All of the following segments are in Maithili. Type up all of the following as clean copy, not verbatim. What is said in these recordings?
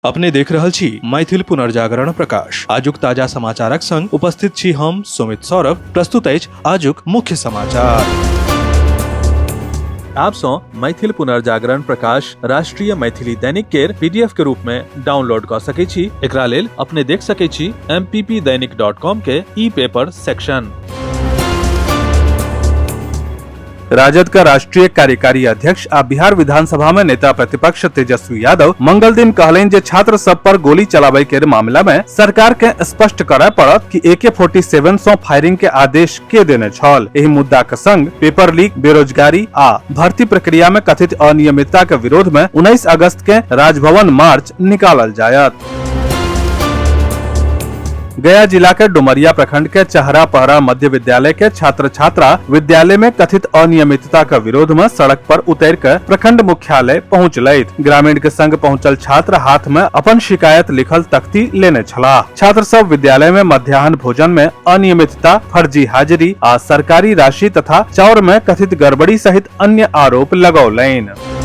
अपने देख रहल छी मैथिल पुनर्जागरण प्रकाश। आजुक ताजा समाचारक संग उपस्थित छी हम सुमित सौरभ। प्रस्तुत अछि आजुक मुख्य समाचार। आप सौ मैथिल पुनर्जागरण प्रकाश राष्ट्रीय मैथिली दैनिक केर पीडीएफ के रूप में डाउनलोड कऽ सकै छी। एकरा लेल अपने देख सकै छी mppdainik.com के ई पेपर सेक्शन। राजद का राष्ट्रीय कार्यकारी अध्यक्ष आ बिहार विधानसभा में नेता प्रतिपक्ष तेजस्वी यादव मंगल दिन कहलनि जे छात्र सब पर गोली चलाबय के मामला में सरकार के स्पष्ट करय पड़त कि AK-47 सं फायरिंग के आदेश के देने छल। एहि मुद्दा के संग पेपर लीक, बेरोजगारी आ भर्ती प्रक्रिया में कथित अनियमितता के विरोध में 19 अगस्त के राजभवन मार्च निकालल जायत। गया जिला के डुमरिया प्रखंड के चहरा पहरा मध्य विद्यालय के छात्र छात्रा विद्यालय में कथित अनियमितता के विरोध में सड़क पर उतर कर प्रखंड मुख्यालय पहुंचलथि। ग्रामीण के संग पहुंचल छात्र हाथ में अपन शिकायत लिखल तख्ती लेने छलाह। छात्र सब विद्यालय में मध्याह्न भोजन में अनियमितता, फर्जी हाजिरी आ सरकारी राशि तथा चाउर में कथित गड़बड़ी सहित अन्य आरोप लगौलनि।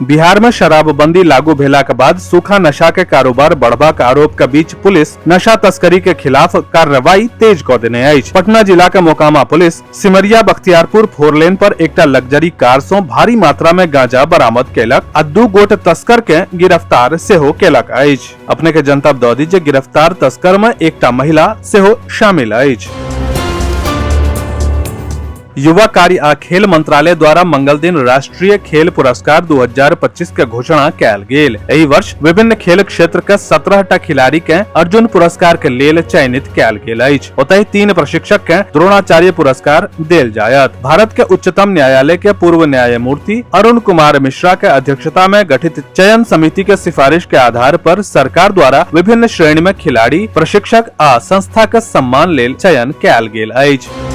बिहार में शराबबंदी लागू भेला के बाद सूखा नशा के कारोबार बढ़बाक आरोप के बीच पुलिस नशा तस्करी के खिलाफ कार्रवाई तेज क देने अछि। पटना जिला के Mokama police Simaria Bakhtiyarpur four lane पर एकटा लग्जरी कार सं भारी मात्रा में गांजा बरामद केलक आ 2 गोट तस्कर के गिरफ्तार सेहो केलक अछि। अपने के जनतब दऽ दी जे गिरफ्तार तस्कर में एकटा महिला सेहो शामिल अछि। युवा कार्य आ खेल मंत्रालय द्वारा मंगल दिन राष्ट्रीय खेल पुरस्कार 2025 के घोषणा कयल गेल। एहि वर्ष विभिन्न खेल क्षेत्र के 17 टा खिलाड़ी के अर्जुन पुरस्कार के लेल चयनित कयल गेल अछि। ओतहि 3 प्रशिक्षक के द्रोणाचार्य पुरस्कार देल जायत। भारत के उच्चतम न्यायालय के पूर्व न्यायमूर्ति अरुण कुमार मिश्रा के अध्यक्षता में गठित चयन समिति के सिफारिश के आधार पर सरकार द्वारा विभिन्न श्रेणी में खिलाड़ी, प्रशिक्षक आ संस्था के सम्मान लेल चयन कयल गेल अछि।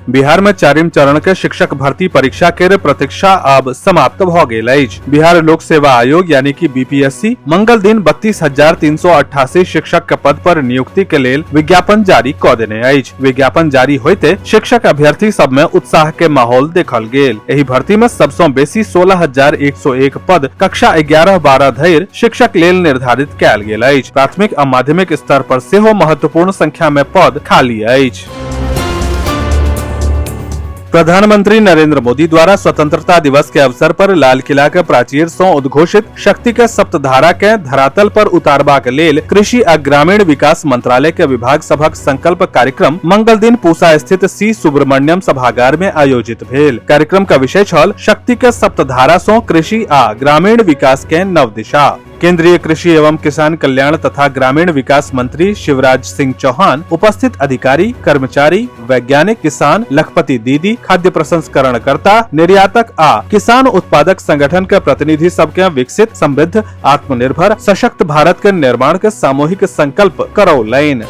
बिहार में चारिम चरण के शिक्षक भर्ती परीक्षा के प्रतीक्षा अब समाप्त भ गेल अछि। बिहार लोक सेवा आयोग यानी कि बीपीएससी मंगल दिन 32,388 शिक्षक के पद पर नियुक्ति के लेल विज्ञापन जारी क देने अछि। विज्ञापन जारी होते शिक्षक अभ्यर्थी सब में उत्साह के माहौल देखल गेल। एहि भर्ती में सबसं बेसी 16,101 पद कक्षा 11-12 धरि शिक्षक लेल निर्धारित कयल गेल अछि। प्राथमिक आ माध्यमिक स्तर पर सेहो महत्वपूर्ण संख्या में पद खाली अछि। प्रधानमंत्री नरेंद्र मोदी द्वारा स्वतंत्रता दिवस के अवसर पर लाल किला के प्राचीर सं उद्घोषित शक्ति के सप्तधारा के धरातल पर उतारबाक लेल कृषि आ ग्रामीण विकास मंत्रालय के विभाग सभक संकल्प कार्यक्रम मंगल दिन पूसा स्थित सी सुब्रमण्यम सभागार में आयोजित भेल। कार्यक्रम का विषय छल शक्ति के सप्तधारा सं कृषि आ ग्रामीण विकास के नव दिशा। केंद्रीय कृषि एवं किसान कल्याण तथा ग्रामीण विकास मंत्री शिवराज सिंह चौहान उपस्थित अधिकारी, कर्मचारी, वैज्ञानिक, किसान, लखपति दीदी, खाद्य प्रसंस्करणकर्ता, निर्यातक आ किसान उत्पादक संगठन के प्रतिनिधि सबके विकसित, समृद्ध, आत्मनिर्भर, सशक्त भारत के निर्माण के सामूहिक संकल्प करौलनि।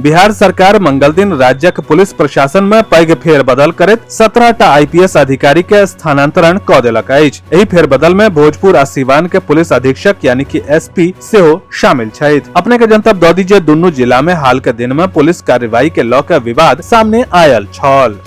बिहार सरकार मंगल दिन राज्यक पुलिस प्रशासन में पैघ फेरबदल करैत 17 टा आईपीएस अधिकारी के स्थानांतरण क देलक अछि। एहि फेरबदल में भोजपुर आ सीवान के पुलिस अधीक्षक यानी कि एसपी सेहो शामिल छथि। अपने के जनतब दऽ दी जे दुनू जिला में हाल के दिन में पुलिस कार्रवाई के लऽ के विवाद सामने आयल छल।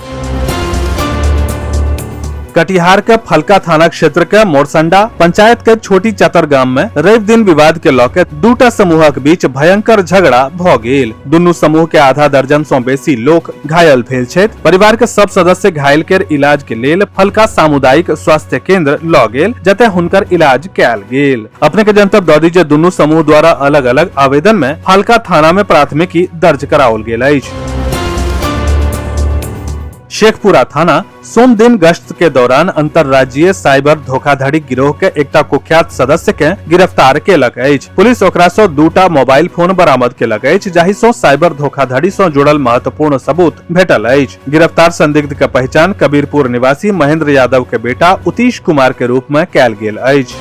कटिहार के फलका थाना क्षेत्र के मोरसंडा पंचायत के छोटी चतर गाम में रवि दिन विवाद के लऽ के दूटा समूहक बीच भयंकर झगड़ा भ गेल। दुनू समूह के आधा दर्जन सं बेसी लोक घायल भेल छथि। परिवार के सब सदस्य घायल के इलाज के लेल फलका सामुदायिक स्वास्थ्य केंद्र लऽ गेल, जतय हुनकर इलाज कयल गेल। अपने के जनतब दऽ दी जे दुनू समूह द्वारा अलग अलग आवेदन में फलका थाना में प्राथमिकी दर्ज कराओल गेल अछि। शेखपुरा थाना सोम दिन गश्त के दौरान अंतर्राज्यीय साइबर धोखाधड़ी गिरोह के एकटा कुख्यात सदस्य के गिरफ्तार केलक अछि। पुलिस ओकरा सँ दूटा मोबाइल फोन बरामद केलक अछि, जाहि सँ साइबर धोखाधड़ी सँ जुड़ल महत्वपूर्ण सबूत भेटल अछि। गिरफ्तार संदिग्ध के पहचान कबीरपुर निवासी महेंद्र यादव के बेटा उतीश कुमार के रूप में कयल गेल अछि।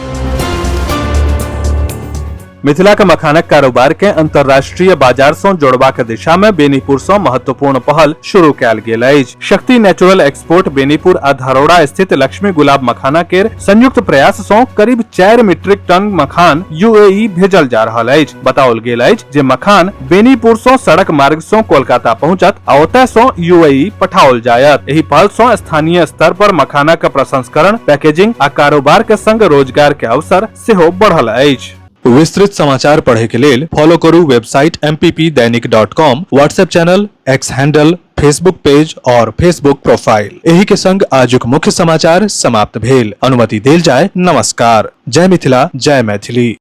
मिथिला के मखानक कारोबार के अंतर्राष्ट्रीय बाजार सं जोड़बाक दिशा में बेनीपुर सं महत्वपूर्ण पहल शुरू कयल गेल अछि। शक्ति नेचुरल एक्सपोर्ट बेनीपुर आ धरोड़ा स्थित लक्ष्मी गुलाब मखाना केर संयुक्त प्रयास सं करीब 4 मीट्रिक टन मखान यूएई भेजल जा रहल अछि। बताओल गेल अछि जे मखान बेनीपुर सं सड़क मार्ग सं कोलकाता पहुंचत आ ओतय सं यूएई पठाओल जायत। एहि पहल सं स्थानीय स्तर पर मखाना के प्रसंस्करण, पैकेजिंग आ कारोबार के संग रोजगार के अवसर सेहो बढ़ल अछि। विस्तृत समाचार पढ़े के लेल फॉलो करू website mppdainik.com, WhatsApp channel, X handle, Facebook page और फेसबुक प्रोफाइल। एही के संग आजुक मुख्य समाचार समाप्त भेल। अनुमति देल जाय। नमस्कार। जय मिथिला, जय मैथिली।